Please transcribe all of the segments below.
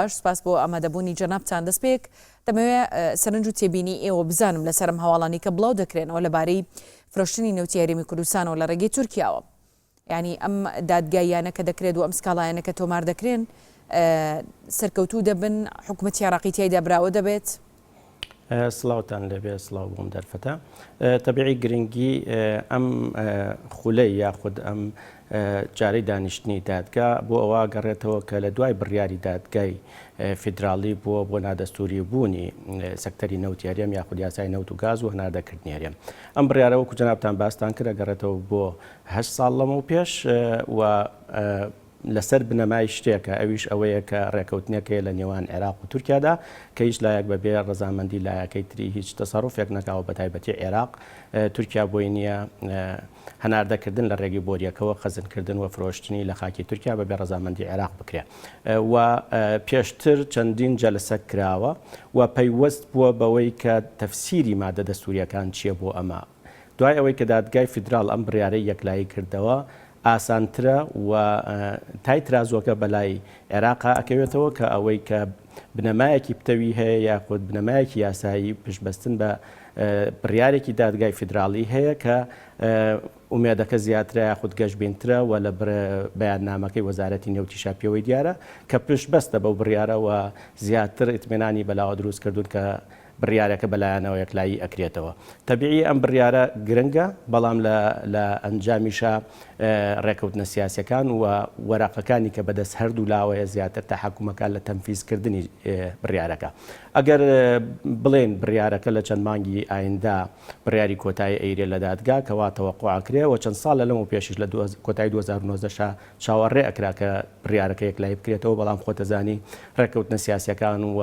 باش سپاس بۆ ئامادەبوونی جەنابتان. دەستپێک دەمەوێ سەرنج و تێبینی ئێوە بزانم لەسەر ئەم هەواڵانەی کە بڵاو دەکرێنەوە لەبارەی فرۆشتنی نەوتی هەرێمی کوردستانەوە لە ڕێگەی تورکیاوە. یانی ئەم دادگاییانە کە دەکرێت و ئەم سکاڵایانە کە تۆمار دەکرێن سەرکەوتوو دەبن، حکومەتی عێراقی تیایدا براوە دەبێت؟ سڵاوتان لێبێ سڵاو بۆم دەرفەتە تەبیعی گرنگی ئەم خولەی یاخود ئەم جارەی دانیشتنی دادگا بۆ ئەوە گەڕێتەوە کە لە دوای بڕیاری دادگای فیدراڵی بووە بۆ نادەستوری بوونی سەکتەری نەوتی هەرێم یاخود یاسای نەوت و گاز و هەناردەکردنی هەرێم ئەم بڕیارە وەکو جەنابتان باستان کرد ئەگەڕێتەوە بۆ هەشت ساڵ لەمەو پێش و لەسەر بنەمای شتێکە، ئەویش ئەوەیە کە ڕێکەوتنێک هەیە لە نێوان عێراق و تورکیادا کە هیچ لایەک بە بێ ڕەزامەندی لایەکەی تری هیچ تەسەروفێک نەکا و بەتایبەتی عێراق تورکیا بۆی نییە هەناردەکردن لە ڕێگەی بۆرییەکەوە خەزنکردن و فرۆشتنی لە خاکی تورکیا بە بێ ڕەزامەندی عێراق بکرێ و پێشتر چەندین جەلسە کراوە و پەیوەست بووە بەوەی کە تەفسیری مادە دەستوورییەکان چییە بۆ ئەمە دوای ئەوەی کە دادگای فیدراڵ ئەم بڕیارەی یەکلایی کردەوە، ئاسانترە و تای ترازووەکە بەلای عێراقا ئەکەوێتەوە کە ئەوەی کە بنەمایەکی پتەوی هەیە یاخود بنەمایەکی یاسایی پشتبەستن بە بڕیارێکی دادگای فیدراڵی هەیە کە ئومێدەکە زیاترە یاخود گەشبینترە و لە بەیاننامەکەی وەزارەتی نەوتیشا پێوەی دیارە کە پشتبەستە بەو بڕیارە و زیاتر ئیتمینانی بەلاوە دروست کردوون کە بڕیارەکە بەلایانەوە یەکلایی ئەکرێتەوە. تەبیعی ئەم بڕیارە گرنگە، بەڵام لە لە ئەنجامیشا ڕێکەوتنە سیاسیەکان و وەرەقەکانی کە بەدەست هەردوو لاوەیە زیاتر تەحەکومەکان لە تەنفیز کردنی بڕیارەکە. ئەگەر بڵێین بڕیارەکە لە چەند مانگی ئایندە بڕیاری کۆتایی ئەیرێ لە دادگا کە وا تەوەقوع ئەکرێ و چەند ساڵ لە لەمەو پێشیش لە کۆتایی 2019 شا چاوەڕێ ئەکرا کە بڕیارەکە یەکلایی بکرێتەوە بەڵام خۆتەزانی ڕێکەوتنە سیاسیەکان و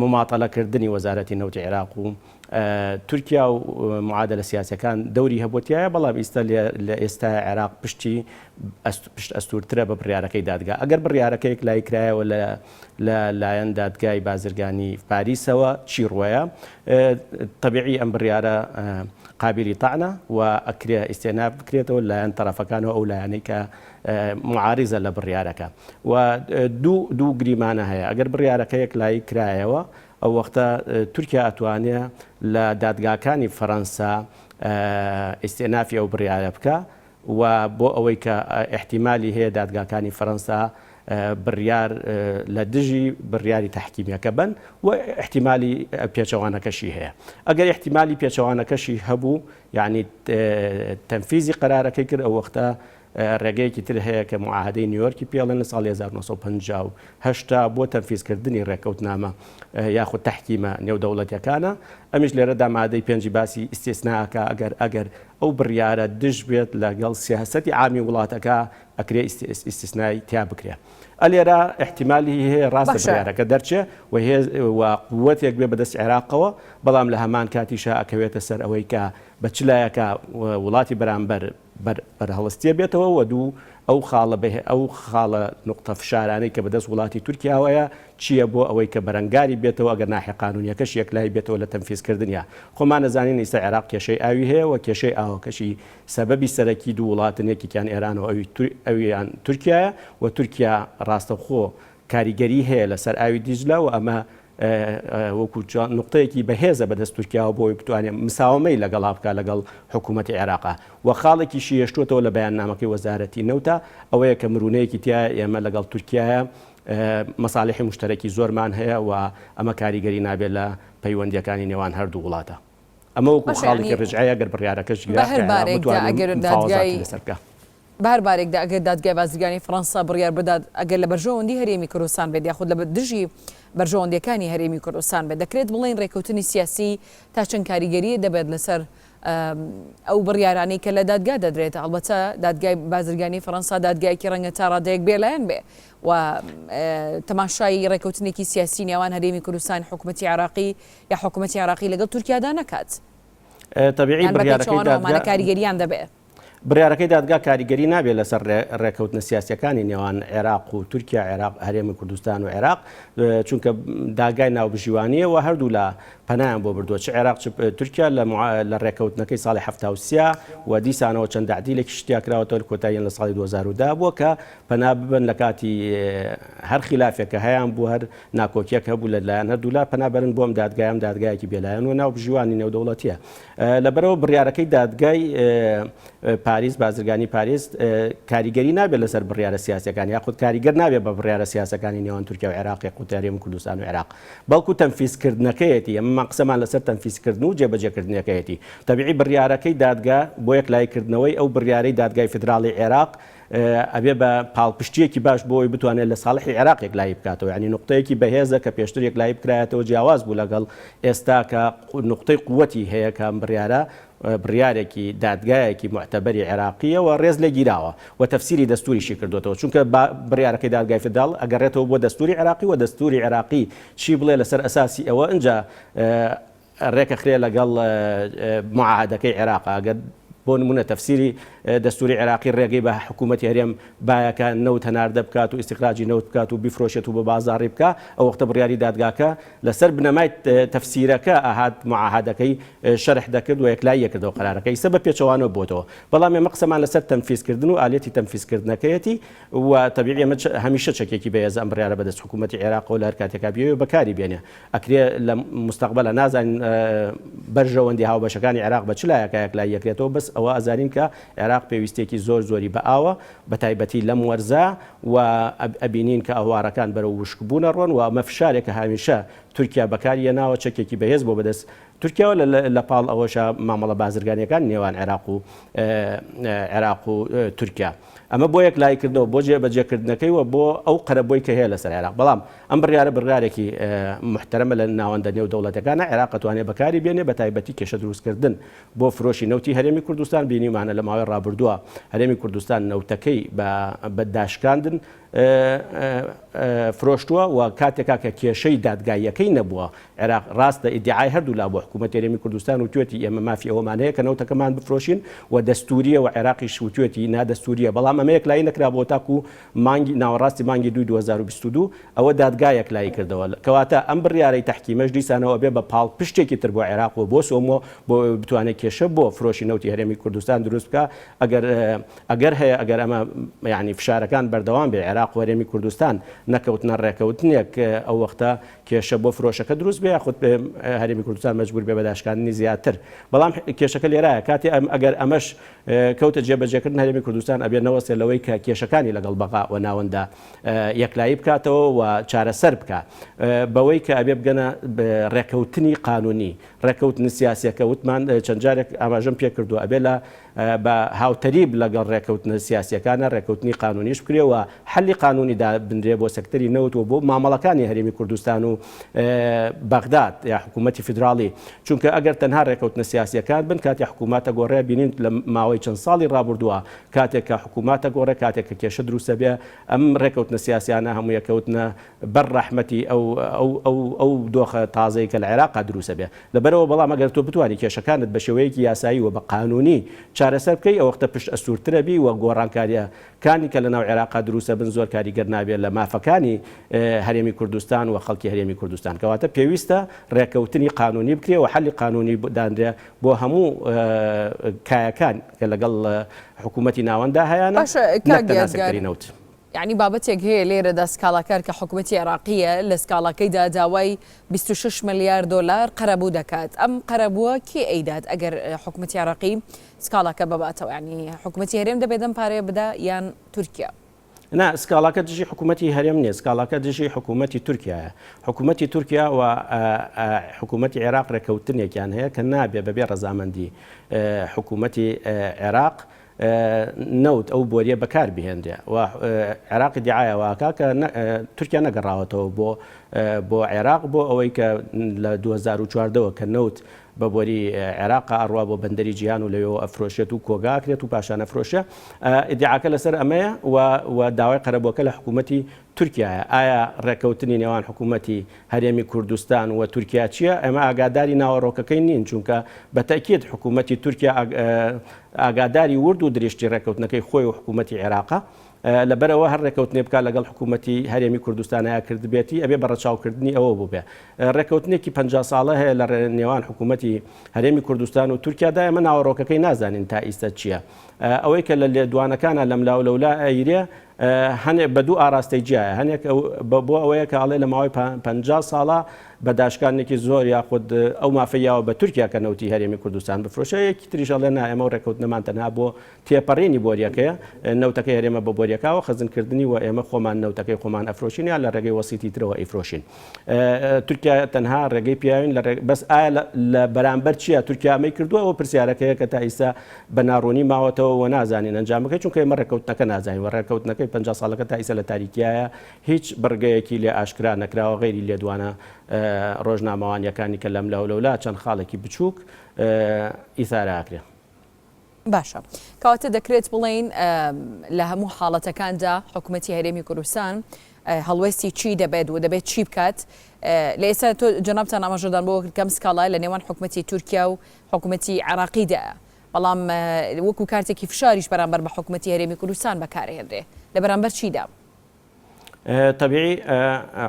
موماتەلە کردنی وەزارەتی نەوتی عێراق و تورکیا و معادلە سیاسیەکان دەوری هەبووە تیایا بەڵام ئیستا لە ئێستا عێراق پشتی پشت ئەستورترە بە بڕیارەکەی دادگا ئەگەر بڕیارەکە یەکلایی کرایەوە لە لە لایەن دادگای بازرگانی پاریسەوە چی ڕوەیە تەبیعی ئەم بڕیارە قابلی تەعنە و ئەکرێ ئیستێناف بکرێتەوە لایەن تەرەفەکانەوە ئەو لایەنەی کە معارزە لە بڕیارەکە و دوو دوو گریمانە هەیە ئەگەر بڕیارەکە یەکلایی کرایەوە ئەو وەختە تورکیا ئەتوانێ لە دادگاکانی فەرەنسا ئیستێنافی ئەو بڕیارە بکا و بۆ ئەوەی کە ئیحتیمالی هەیە دادگاکانی فەرەنسا بڕیار لە دژی بڕیاری تەحکیمیەکە بن و ئیحتیمالی پێچەوانەکەشی هەیە ئەگەر ئیحتیمالی پێچەوانەکەشی هەبوو یعنی تەنفیزی قەرارەکەی کرد ئەو وەختە ڕێگەیەکی تر هەیە کە موعاهەدەی نیویۆرکی پێڵێن لە ساڵی 1950 بۆ تەنفیزکردنی ڕێککەوتنامە یاخود تەحکیمە نێودەوڵەتیەکانە ئەمیش لێرەدا مادەی پێنجی باسی ئیستیسنا ئەکا ئەگەر ئەگەر ئەو بڕیارە دژ بێت لەگەڵ سیاسەتی عامی وڵاتەکە ئەکرێ ئیستیسنای تیا بکرێ ئەلێرە ئیحتیمالی هەیە ڕاستە باشە. بڕیارەکە دەرچێ و هێز و قوەتێک بێ بەدەست عێراقەوە بەڵام لە هەمان کاتیشا ئەکەوێتە سەر ئەوەی کە بە چ لایەکا وڵاتی بەرامبەر بەر بەرهەڵستیە بێتەوە و دوو ئەو خاڵە بەهێ ئەو خاڵە نوقتە فشارانەی کە بەدەست وڵاتی تورکیاوەیە چییە بۆ ئەوەی کە بەرەنگاری بێتەوە ئەگەر ناحیە قانونیەکەش یەکلایی بێتەوە لە تەنفیز کردنیا خۆمان ئەزانین ئیستا عێراق کێشەی ئاوی هەیە و کێشەی ئاوەکەشی سەبەبی سەرەکی دوو وڵاتن یەکێکیان ئێران و ئەوی ئەویان تورکیایە و تورکیا ڕاستەوخۆ کاریگەری هەیە لەسەر ئاوی دیجلە و ئەمە وەکو نوقتەیەکی بەهێزە بەدەست تورکیاوە بۆ ئەوەی بتوانێت مساوەمەی لەگەڵا بکات لەگەڵ حکوومەتی عێراقا و خاڵێکیشی هێشتووەتەوە لە بەیاننامەکەی وەزارەتی نەوتا ئەوەیە کە مرونەیەکی تیایە ئێمە لەگەڵ تورکیایە مەسالیحی موشتەرەکی زۆرمان هەیە و ئەمە کاریگەری نابێت لە پەیوەندییەکانی نێوان هەردوو وڵاتە. ئەمە وەکو باشە خاڵێکی یانی ڕجعەیە گەر بڕیارەکەش بە گیرا هەر کە عێراق بارێکدا بتوانێت ئەگەر مفاوەزاتی دادگای لەسەر بکا. بە هەر بارێکدا ئەگەر دادگای بازرگانی فەڕەنسا بڕیار بدات ئەگەر لە بەرژەوەندی هەرێمی کوردستان بێت یاخود لە دژی بەرژەوەندیەکانی هەرێمی کوردستان بێت دەکرێت بڵێین رێکەوتنی سیاسی تا چەند کاریگەری دەبێت لەسەر ئەو بڕیارانەی کە لە دادگا دەدرێت هەڵبەتە دادگای بازرگانی فەڕەنسا دادگایەکی ڕەنگە تا ڕادەیەک بێلایەن بێ و تەماشای ڕێکەوتنێکی سیاسی نێوان هەرێمی کوردستان حکوومەتی عراقی یا حکوومەتی عراقی لەگەڵ تورکیادا نەکات تەبیعی یان بە بڕیارەکەی پێچەوانەوە دادگا ئەمانە کاریگەریان دەبێ. بڕیارەکەی دادگا کاریگەری نابێت لەسەر ڕێکەوتنە سیاسیەکانی نێوان عێراق و تورکیا، عێراق، هەرێمی کوردستان و عێراق، چونکە داگای ناوبژیوانییە و هەردوولا پەنایان بۆ بردووە چ عێراق چ تورکیا لە لە ڕێکەوتنەکەی ساڵی 73 و دیسانەوە چەند تەعدیلێکیش تیا کراوەتەوە لە کۆتاییان لە ساڵی 2010 بووە کە پەنا ببەن لە کاتی هەر خیلافێک کە هەیان بوو هەر ناکۆکیەک هەبوو لە لایەن هەردوولا پەنا بەرن بۆ ئەم دادگایە ئەم دادگایەکی بێلایەن و ناوبژیوانی نێودەوڵەتیە لەبەرئەوە بڕیارەکەی دادگای پاریس بازرگانی پاریس کاریگەری نابێت لەسەر بڕیارە سیاسەکان یاخود کاریگەر نابێت بە بڕیارە سیاسەکانی نێوان تورکیا و عێراق یاخود هەرێمی کوردستان و عێراق بەڵکو تەنفیزکردنەکەیەتی ئەمەمان قسەمان لەسەر تەنفیزکردن و جێبەجێکردنەکەیەتی تەبیعی بڕیارەکەی دادگا بۆ یەکلاییکردنەوەی ئەو بڕیارەی دادگای فیدراڵی عێراق ئەبێ بە پاڵپشتییەکی باش بۆ ئەوەی بتوانێت لە ساڵحی عێراق یەکلایی بکاتەوە، یانی نوقتەیەکی بەهێزە کە پێشتر یەکلایی بکرایەتەوە جیاواز بوو لەگەڵ ئێستا کە نوقتەی قووەتی هەیە کە ئەم بڕیارە بڕیارێکی دادگایەکی موعتەبەری عێراقییە و ڕێز لێ گیراوە و تەفسیری دەستووریشی کردۆتەوە چونکە بڕیارەکەی دادگای فیدراڵ ئەگەڕێتەوە بۆ دەستووری عێراقی و دەستووری عێراقی چی بڵێ لەسەر ئەساسی ئەوە ئنجا ڕێکەخرێ لەگەڵ معاهدەکەی عێراق ئەگەر بۆ نمونە تەفسیری دەستوری عێراقی ڕێگەی بە حکوومەتی هەرێم بایەکە نەوت هەناردە بکات و ئیستیخراجی نەوت بکات و بیفرۆشێت و بە بازاڕی بکا ئەو وەختە بڕیاری دادگاکە لەسەر بنەمای تەفسیرەکە ئەهات معاهدەکەی شەرح دەکرد و یەکلایی یەکردەوە قەرارەکە ئیسە بە پێچەوانەوە بۆتەوە بەڵام ئێمە قسەمان لەسەر تەنفیزکردن و ئالیەتی تەنفیزکردنەکەیەتی و تەبیعی ئەمە هەمیشە چەکێکی بەهێزە ئەم بڕیارە بەدەست حکوومەتی عێراقەوە لە هەر کاتێکا بیەوێ بەکاری بێنێ ئەکرێ لە موستەقبەلا نازانین بەرژەوەندی هاوبەشەکانی عێراق بە چ لایەکا یەکلایی ئەکرێتەوە بەس ئەوە ئەزانین کە عێراق پێویستیەکی زۆر زۆری بە ئاوە بە تایبەتی لەم وەرزە و ئەبینین کە ئەهوارەکان بەرەو وشکبوون ئەڕۆن و ئەمە فشارێکە هەمیشە تورکیا بەکاری هێناوە چەکێکی بەهێز بۆ بەدەست تورکیاوە لە پاڵ ئەوەشا مامەڵە بازرگانیەکانی نێوان عێراق و عێراق و تورکیا. ئەمە بۆ یەکلاییکردنەوە، بۆ جێبەجێکردنەکەی و بۆ ئەو قەرەبووەی کە هەیە لەسەر عێراق. بەڵام ئەم بڕیارە بڕیارێکی موحتەرەمە لە ناوەندە نێودەوڵەتیەکانە، عێراق ئەتوانێ بەکاری بێنێ، بەتایبەتی کێشە دروستکردن بۆ فرۆشی نەوتی هەرێمی کوردستان، بینیومانە لە ماوەی ڕابردووە هەرێمی کوردستان نەوتەکەی بە داشکاندن فرۆشتووە و کاتێکا کە کێشەی دادگاییەکەی نەبووە عێراق ڕاستە ئیدیعای هەردوولا بۆ حکوومەتی هەرێمی کوردستان وتوێتی ئێمە مافی ئەوەمان هەیە کە نەوتەکەمان بفرۆشین و دەستوورییە و عێراقیش وتوێتی نادەستوورییە بەڵام ئەمە یەکلایی نەکرابووە تاکوو مانگی ناوەڕاستی مانگی دووی 2022 ئەوە دادگا یەکلایی کردەوە کەواتە ئەم بڕیارەی تەحکیمەش دیسانەوە ئەبێ بە پاڵپشتێکی تر بۆ عێراق و بۆ سۆمۆ بۆ ئەوەی بتوانێت کێشە بۆ فرۆشی نەوتی هەرێمی کوردستان دروست بکا ئەگەر ئەگەر هەیە ئەگەر ئەمە یانی فشارەکان بەردەوام بێ عێراق و هەرێمی کوردستان نەکەوتنە ڕێکەوتنێک ئەو وەختە کێشە بۆ فرۆشەکە دروست بێ یاخود هەرێمی کوردستان مەجبور بێ بە داشکاندنی زیاتر بەڵام کێشەکە لێرایە کاتێ ئەم ئەگەر ئەمەش کەوتە جێبەجێکردن هەرێمی کوردستان ئەبێ نەوەستێ لەوەی کە کێشەکانی لەگەڵ بەغا و ناوەندە یەکلایی بکاتەوە و چارەسەر بکە بەوەی کە ئەبێ بگەنە ڕێکەوتنی قانونی ڕێکەوتنە سیاسیەکە وتمان چەند جارێک ئاماژەم پێکردووە ئەبێ لە بە هاوتەریب لەگەڵ ڕێکەوتنە سیاسیەکانە ڕێکەوتنی قانونیش بکرێ و حەلی قانونی دابنرێ بۆ سەکتەری نەوت و بۆ مامەڵەکانی هەرێمی کوردستان و بەغداد یا حکوومەتی فیدراڵی چونکە ئەگەر تەنها ڕێکەوتنە سیاسیەکان بن کاتی حکوومەتە گۆڕێ بینین لە ماوەی چەند ساڵی ڕابردووە کاتێک کە حکوومەتە گۆڕێ کاتێک کە کێشە دروستە بێ ئەم ڕێکەوتنە سیاسیانە هەموو یەکەوتنە بەر ڕەحمەتی ئەو ئەو ئەو ئەو دۆخە تازەی کە لە عێراقا دروستە بێ لەبەرئەوە بەڵام ئەگەر تۆ بتوانی کێشەکانت بە شێوەیەکی یاسایی و بە قانونی چارەسەر بکەی ئەوەختە پشت ئەستوورترە بی و گۆڕانکاریە کانی کە لەناو عێراقا دروستە بن زۆر کاریگەر نابێ لە مافەکانی هەرێمی کوردستان و خەڵکی هەرێمی کوردستان کەواتە پێویستە ڕێکەوتنی قانونی بکرێ و حەلی قانونی دانرێ بۆ هەموو کایەکان کە لەگەڵ حکوومەتی ناوەندا هەیانە باشە نەک کاک تەنها یادگار سێکتەری نەوت. یەعنی بابەتێک هەیە لێرەدا سکاڵاکار کە حکومەتی عێراقییە لە سکاڵاکەیدا داوای 26 ملیار دۆلار قەرەبوو دەکات ئەم قەرەبووە کێ ئەیدات ئەگەر حکومەتی عێراقی سکاڵاکە بباتەوە یەعنی حکومەتی هەرێم دەبێت ئەم پارەیە بدا یان تورکیا؟ نا سکاڵاکە دژی حکوومەتی هەرێم نییە سکاڵاکە دژی حکوومەتی تورکیایە حکوومەتی تورکیا و حکوومەتی عێراق ڕێککەوتنێکیان هەیە کە نابێ بەبێ ڕەزامەندی حکوومەتی عێراق نەوت ئەو بۆریە بەکار بهێنرێ و عێراق ئیدیعای ئەوە ئەکا کە تورکیا نەگەڕاوەتەوە بۆ بۆ عێراق بۆ ئەوەی کە لە 2014 ەوە کە نەوت بە بۆری عێراقا ئەڕوا بۆ بەندەری جیهان و لەوێوە ئەفرۆشێت و کۆگا ئەکرێت و پاشان ئەفرۆشێ ئیدیعاکە لەسەر ئەمەیە و و داوای قەرەبووەکە لە حکوومەتی تورکیایە ئایا ڕێککەوتنی نێوان حکوومەتی هەرێمی کوردستان و تورکیا چییە؟ ئێمە ئاگاداری ناوەڕۆکەکەی نین، چونکە بە تەئکید حکوومەتی تورکیا ئاگاداری ورد و درشتی ڕێککەوتنەکەی خۆی و حکوومەتی عێراقە. لەبەرئەوە هەر ڕێکەوتنێ بکات لەگەڵ حکوومەتی هەرێمی کوردستانیا کردبێتی ئەبێ بە ڕەچاوکردنی ئەوە بووبێ. ڕێکەوتنێکی 50 ساڵە هەیە لە نێوان حکوومەتی هەرێمی کوردستان و تورکیادا ئێمە ناوەڕۆکەکەی نازانین تا ئیستە چییە. ئەوەی کە لە لێدوانەکانا لەملاو لەولا ئەیرێ هەنێ بە دوو ئاراستەی جیایە هەنێک بۆ ئەوەیە کە ئەڵێ لە ماوەی 50 ساڵە بە داشکانێکی زۆر یاخود ئەو مافەی یاوە بە تورکیا کە نەوتی هەرێمی کوردستان بفرۆشێ یەکی تریش ئەڵێ نا ئێمە ڕێکەوتنەمان تەنها بۆ تێپەڕینی بۆریەکەیە، نەوتەکەی هەرێمە بە بۆریەکاوە خەزنکردنی و ئێمە خۆمان نەوتەکەی خۆمان ئەفرۆشین یا لە ڕێگەی وەسیتی ترەوە ئەیفرۆشین. تورکیا تەنها ڕێگەی پیاوین لە بەس ئایا لە بەرامبەر چییە تورکیا ئەمەی کردووە ئەوە پرسیارەکەیە کە تا ئیستا بە ناڕوونی ماوەتەوە و نازانین ئەنجامەکەی چونکە ئێمە ڕێککەوتنەکە نازانین و ڕێککەوتنەکەی 50 ساڵەکە تا ئیستا لە تاریکیایە هیچ بڕگەیەکی لێ ئاشکرا نەکراوە غەیری لێدوانە ڕۆژنامەوانیەکانی کە لەملا و لەولا چەند خاڵێکی بچووک ئیثارە ئەکرێ. باشە کەواتە دەکرێت بڵێین لە هەموو حاڵەتەکاندا حکوومەتی هەرێمی کوردستان هەڵوێستی چی دەبێت و دەبێت چی بکات لە ئێستا تۆ جەنابتان ئاماژەدان بۆ کرد کەم سکاڵای لە نێوان حکوومەتی تورکیا و حکوومەتی عێراقیدا بەڵام وەکو کارتێکی فشاریش بەرامبەر بە حکوومەتی هەرێمی کوردستان بەکارهێنرێ لە بەرامبەر چیدا؟ تەبیعی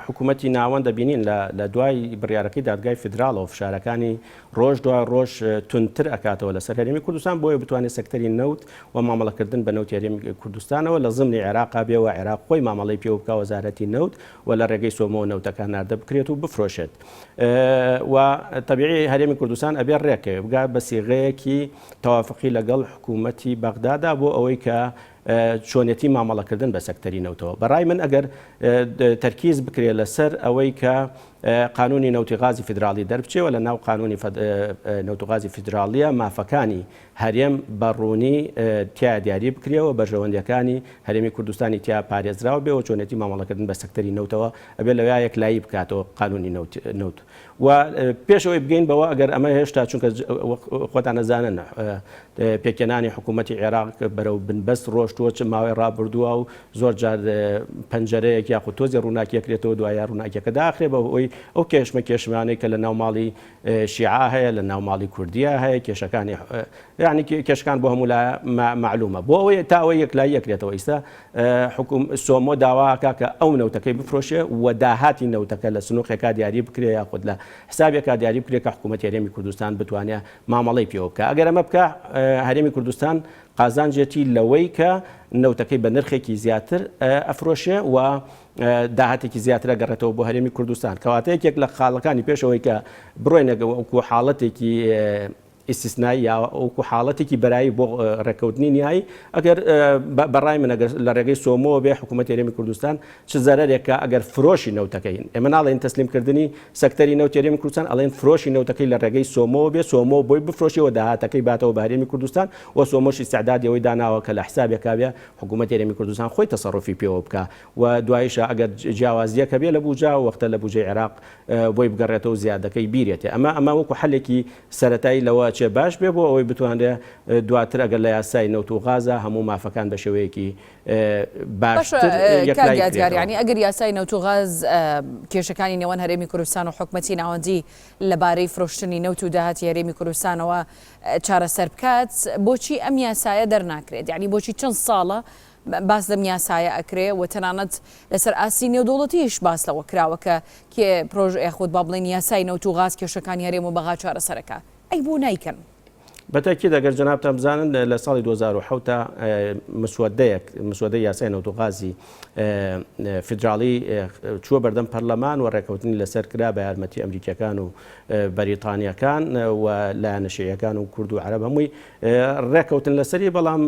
حکوومەتی ناوەند دەبینین لە دوای بڕیارەکەی دادگای فیدراڵەوە فشارەکانی ڕۆژ دوای ڕۆژ توندتر ئەکاتەوە لەسەر هەرێمی کوردستان بۆیە بتوانێت سەکتەری نەوت و مامەڵەکردن بە نەوتی هەرێمی کوردستانەوە لە زمنی عێراقا بێ و عێراق خۆی مامەڵەی پێوە بکا وەزارەتی نەوت و لە ڕێگەی سۆمۆوە نەوتەکان ناردە بکرێت و بفرۆشێت و تەبیعی هەرێمی کوردستان ئەبێ ڕێکەوێ بگات بە سیغەیەکی تەوافقی لەگەڵ حکوومەتی بەغدادا بۆ ئەوەی کە چۆنێتی مامەڵەکردن بە سەکتەری نەوتەوە. بە ڕای من ئەگەر تەرکیز بکرێت لەسەر ئەوەی کە قانونی نەوتی غازی فیدراڵی دەربچێ و لە ناو قانونی نەوت و غازی فیدراڵیە مافەکانی هەرێم بە ڕوونی تیا دیاری بکرێ و بەرژەوەندیەکانی هەرێمی کوردستانی تیا پارێزراو بێ و چۆنێتی مامەڵەکردن بە سەکتەری نەوتەوە ئەبێ لەویا یەکلایی بکاتەوە قانونی نەوت و پێش ئەوەی بگەین بەوە ئەگەر ئەمە هێشتا چونکە خۆتان ئەزانن پێکهێنانی حکوومەتی عێراق بەرەو بنبەست ڕۆشتووە چ ماوەی ڕابردووە و زۆر جار پەنجەرەیەک یاخود تۆزی ڕووناکی ئەکرێتەوە دوایە ڕووناکیەکە داخرێ بە هۆی ئەو کێشمە کێشمانەی کە لە ناو ماڵی شیعە هەیە لە ناو ماڵی کوردیە هەیە کێشەکانی یعنی کێشەکان بۆ هەموو لا مەعلومە بۆ ئەوەی تا ئەوەی یەکلایی ئەکرێتەوە ئیستا حکوم سۆمۆ داوا ئەکا کە ئەو نەوتەکەی بفرۆشێ و داهاتی نەوتەکە لە سنوقێکا دیاری بکرێ یاخود لە حسابێکا دیاری بکرێ کە حکوومەتی هەرێمی کوردستان بتوانێ مامەڵەی پێوە بکا. ئەگەر ئەمە بکا هەرێمی کوردستان قازانجێتی لەوەی کە نەوتەکەی بە نرخێکی زیاتر ئەفرۆشێ و داهاتێکی زیاتر ئەگەڕێتەوە بۆ هەرێمی کوردستان. کەواتە یەکێک لە خاڵەکانی پێش ئەوەی کە بڕۆینە وەکوو حاڵەتێکی ئیستیسنایی یا وەکو حاڵەتێکی بەرایی بۆ ڕێککەوتنی نیهایی ئەگەر بە ڕای من ئەگەر لە ڕێگەی سۆمۆوە بێ حکوومەتی هەرێمی کوردستان چ زەرەرێکە ئەگەر فرۆشی نەوتەکەی ئێمە ناڵێن تەسلیمکردنی سەکتەری نەوتی هەرێمی کوردستان ئەڵێن فرۆشی نەوتەکەی لە ڕێگەی سۆمۆوە بێ سۆمۆ بۆی بفرۆشیەوە داهاتەکەی باتەوە بە هەرێمی کوردستان و سۆمۆش ئیستعدادی ئەوەی داناوە کە لە حسابێکا بێ حکوومەتی هەرێمی کوردستان خۆی تەسەروفی پێوە بکا و دواییشە ئەگەر جیاوازییەک هەبێ لە بوجە وەختە لە بوجەی عێراق بۆی بگەڕێتەوە زیادەکەی بیرێتێ ئەمە ئەمە وەکو حەلێکی سەرەتایی لەوە ئەچێ باش بێ بۆ ئەوەی بتوانرێ دواتر ئەگەر لە یاسای نەوت و غازا هەموو مافەکان بە شێوەیەکی باشە باشتر کاک یەکلایی یادگار بکرێتەوە. یانی ئەگەر یاسای نەوت و غاز کێشەکانی نێوان هەرێمی کوردستان و حکومەتی ناوەندی لەبارەی فرۆشتنی نەوت و داهاتی هەرێمی کوردستانەوە چارەسەر بکات بۆچی ئەم یاسایە دەرناکرێت یانی بۆچی چەند ساڵە باس لەم یاسایە ئەکرێ و تەنانەت لەسەر ئاستی نێودەوڵەتیش باس لەوە کراوە کە کێ پرۆژ یاخود با بڵێین یاسای نەوت و غاز کێشەکانی هەرێم و بەغا چارەسەر ئەکا ئەی بۆ نایکەن؟ بە تەئکید ئەگەر جەنابتان بزانن لە ساڵی 2007 تا مسودەیەک مسودەی یاسای نەوت و غازی فیدراڵی چووە بەردەم پەرلەمان و ڕێکەوتنی لەسەر کرا بە یارمەتی ئەمریکیەکان و بەریتانیەکان و لایەنە شیعیەکان و کورد و عەرەب هەمووی ڕێکەوتن لەسەری بەڵام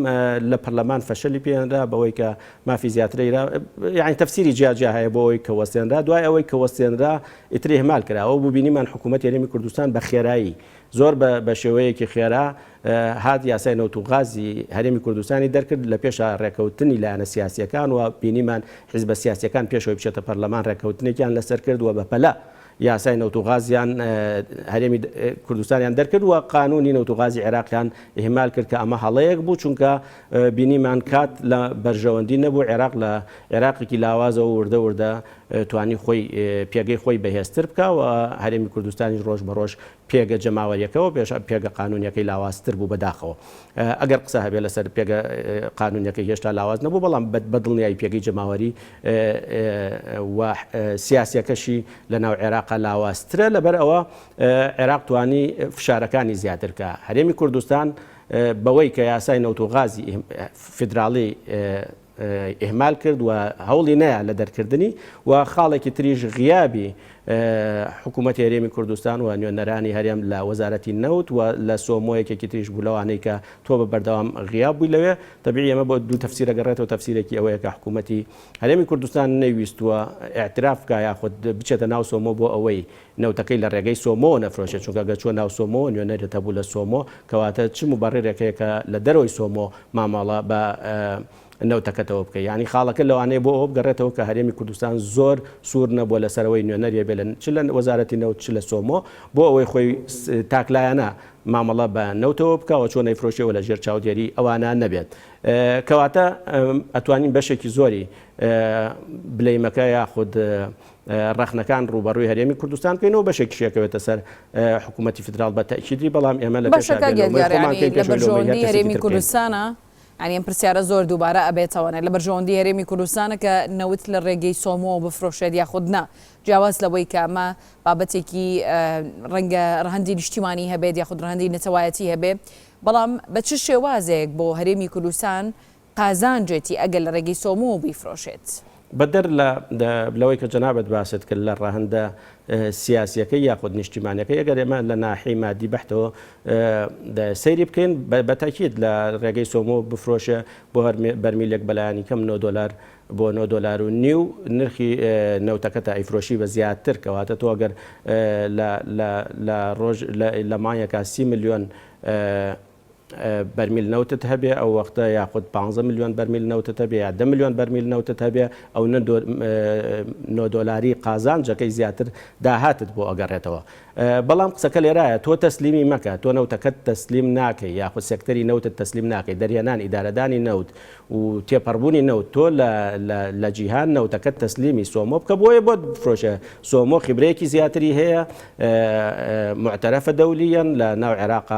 لە پەرلەمان فەشەلی پێێنرا بەوەی کە مافی زیاتر ئیرا یعنی تەفسیری جیاجیا هەیە بۆ ئەوەی کە وەستێنرا دوای ئەوەی کە وەستێنرا ئیتر ئیهمال کرا ئەو بوو بینیمان حکوومەت هەرێمی کوردستان بە خێرایی زۆر بە شێوەیەکی خێرا هات یاسای نەوت و غازی هەرێمی کوردستانی دەرکرد لە پێشا ڕێکەوتنی لایەنە سیاسیەکان و بینیمان حیزبە سیاسیەکان پێشەوەی بچێتە پەرلەمان ڕێکەوتنێکیان لەسەر کرد و بەپەلە. یاسای نەوت و غازیان هەرێمی کوردستانیان دەرکرد و قانونی نەوت و غازی عێراقیان ئیهمال کرد کە ئەمە هەڵەیەک بوو چونکە بینیمان کات لە بەرژەوەندی نەبوو عێراق لە عێراقێکی لاوازەوە وردە وردە توانی خۆی پێگەی خۆی بەهێزتر بکا و هەرێمی کوردستانیش ڕۆژ بە ڕۆژ پێگە جەماوەریەکەوە پێش پێگە قانونیەکەی لاوازتر بوو بەداخەوە ئەگەر قسە هەبێ لەسەر پێگە قانونیەکەی هێشتا لاواز نەبوو بەڵام بە دڵنیایی پێگەی جەماوەری و سیاسیەکەشی لە ناو عێراقا لاوازترە لەبەر ئەوە عێراق توانی فشارەکانی زیاتر کە هەرێمی کوردستان بەوەی کە یاسای نەوت و غازی فیدراڵی ئیهمال کرد و هەوڵی نەیا لە دەرکردنی و خاڵێکی تریش غیابی حکوومەتی هەرێمی کوردستان و نوێنەرانی هەرێم لە وەزارەتی نەوت و لە سۆمۆ یەکێکی تریش بوو لەوانەی کە تۆ بە بەردەوام غیاب بووی لەوێ تەبیعی ئەمە بۆ دوو تەفسیرە گەڕێتەوە تەفسیرێکی ئەوەیە کە حکوومەتی هەرێمی کوردستان نەیویستووە ئیعتراف بکا یاخود بچێتە ناو سۆمۆ بۆ ئەوەی نەوتەکەی لە ڕێگەی سۆمۆوە نەفرۆشێت، چونکە گەر چووە ناو سۆمۆوە نوێنەرت هەبوو لە سۆمۆ، کەواتە چ موبەڕیرێک هەیە کە لە دەرەوەی سۆمۆ مامەڵە بە نەوتەکەتەوە بکەی؟ یانی خاڵەکە لەوانەیە بۆ ئەوە بگەڕێتەوە کە هەرێمی کوردستان زۆر سوور نەبووە لەسەر ئەوەی نوێنەری هەبێت لە چ لە وەزارەتی نەوت چ لە سۆمۆ بۆ ئەوەی خۆی تاکلایەنە مامەڵە بە نەوتەوە بکا و چۆن ئەیفرۆشێ و لە ژێر چاودێری ئەوانە نەبێت. کەواتە ئەتوانین بەشێکی زۆری blame ەکە یاخود ڕەخنەکان ڕووبەڕووی هەرێمی کوردستان بکەین و بەشێکیش ئەکەوێتە سەر حکوومەتی فیدراڵ بە تەئکیدی، بەڵام ئێمە لە باشە پێشا کاک بێ لۆمەی یادگار خۆمان یانی بکەین لە پێش ئەوەی لۆمەی هەر بەرژەوەندی کەسێکی هەرێمی تر بکەین. کوردستانە یانی ئەم پرسیارە زۆر دووبارە ئەبێتەوە لە بەرژەوەندی هەرێمی کوردستانە کە نەوت لە ڕێگەی سۆمۆوە بفرۆشێت یاخود نا جیاواز لەوەی کە ئەمە بابەتێکی ڕەنگە ڕەهەندی نیشتیمانی هەبێت یاخود ڕەهەندی نەتەوایەتی هەبێ بەڵام بە چ شێوازێک بۆ هەرێمی کوردستان قازانجێتی ئەگەر لە ڕێگەی سۆمۆوە بیفرۆشێت. بەدەر لە لەوەی کە جەنابت باست کرد لە ڕەهەندە سیاسیەکەی یاخود نیشتیمانیەکەی ئەگەر ئێمە لە ناحیەی مادی بەحتەوە سەیری بکەین بە تاکید لە ڕێگەی سۆمۆ بفرۆشێ بۆ هەر بەرمیلێک بەلایەنی کەم 9 دۆلار بۆ 9 دۆلار و نیو نرخی نەوتەکە تا ئەیفرۆشی بە زیاتر کەواتە تۆ ئەگەر لە ڕۆژ لە مانگێکا 30 ملیۆن بەرمیل نەوتت هەبێ ئەو وەختە یاخود پانزە ملیۆن بەرمیل نەوتت هەبێ یا دە ملیۆن بەرمیل نەوتت هەبێ ئەو نە نۆ دۆلاری قازانجەکەی زیاتر داهاتت بۆ ئەگەڕێتەوە بەڵام قسەکە لێرایە تۆ تەسلیمی مەکە تۆ نەوتەکەت تەسلیم ناکەی یاخود سێکتەری نەوتت تەسلیم ناکەی دەرهێنان ئیدارەدانی نەوت و تێپەڕبوونی نەوت تۆ لە لە جیهان نەوتەکەت تەسلیمی سۆمۆ بکە بۆیە بۆت بفرۆشێ سۆمۆ خیبرەیەکی زیاتری هەیە معتەرەفە دەولیەن لە ناو عێراق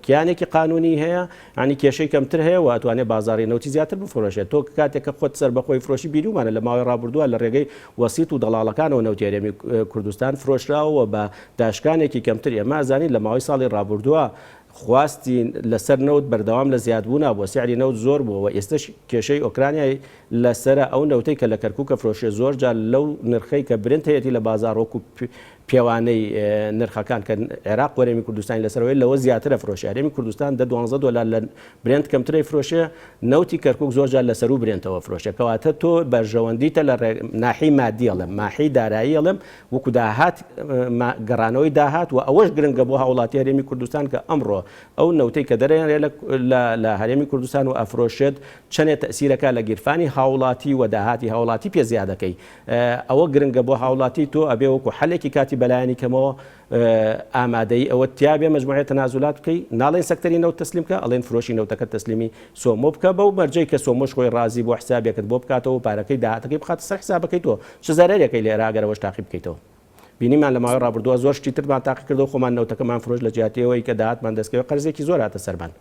کیانێکی قانونی هەیە ینی کێشەی کەمتر هەیە و ئەتوانێت بازاری نەوتی زیاتر بفرۆشێت تۆ کاتێک کە خۆت سەر بەخۆی فرۆشی بیرومانە لە ماوەی ڕابردووە لە ڕێگەی وەسیت و دەڵاڵەکانەوە نەوتی هەرێمی کوردستان فرۆشراوە بە داشکانێکی کەمتر ئێمە ئەزانین لە ماوەی ساڵی ڕابردووە خواستی لەسەر نەوت بەردەوام لە زیادبوونا بووە، سعری نەوت زۆر بووە و ئێستەش کێشەی ئۆکرانیای لەسەرە، ئەو نەوتەی کە لە کەرکوک ئەفرۆشرێ زۆر جار لەو نرخەی کە برنت هەیەتی لە بازاڕ وەکو پێوانەی نرخەکان کە عێراق و هەرێمی کوردستانی لەسەرەوەیە لەوە زیاتر ئەفرۆشێ، هەرێمی کوردستان دە دوانزە دۆلار لە برێنت کەمتر ئەیفرۆشێ، نەوتی کەرکوک زۆر جار لە سەروو برێنتەوە ئەفرۆشێ، کەواتە تۆ بەرژەوەندیتە لە ناحیەی مادی ئەڵێم ماحیەی دارایی ئەڵێم وەکو داهات گەڕانەوەی داهات و ئەوەش گرنگە بۆ هاوڵاتی هەرێمی کوردستان کە ئەمڕۆ ئەو نەوتەی کە دەرەێنرێ لە هەرێمی کوردستان و ئەفرۆشێت چەنێ تەسیرەکە لە گیرفانی هاوڵاتی و داهاتی هاوڵاتی پێ زیادەکەی ئەوە گرنگە بۆ هاوڵاتی تۆ ئەبێ وەکو حەلێکی کاتی بەلایەنی کەمەوە ئامادەیی ئەوەت تیابێ مەجموعەیە تەنازولات بکەی، ناڵێین سەکتەری نەوت تەسلیم بکە، ئەڵێین فرۆشی نەوتەکەت تەسلیمی سۆمۆ بکە بەو مەرجەی کە سۆمۆش خۆی ڕازی بووە حسابێکت بۆ بکاتەوە و پارەکەی داهاتەکەی بخاتە سەر حسابەکەی تۆ، چ زەرەرێکەی لێرە ئەگەر ئەوەش تاقی بکەیتەوە. بینیمان لە ماوەی ڕابردووە زۆر شتی ترمان تاقی کردەوە خۆمان نەوتەکەمان فرۆشت لە جیاتی ئەوەی کە داهاتمان دەستکەوێ قەرزێکی زۆر هاتە سەرمان.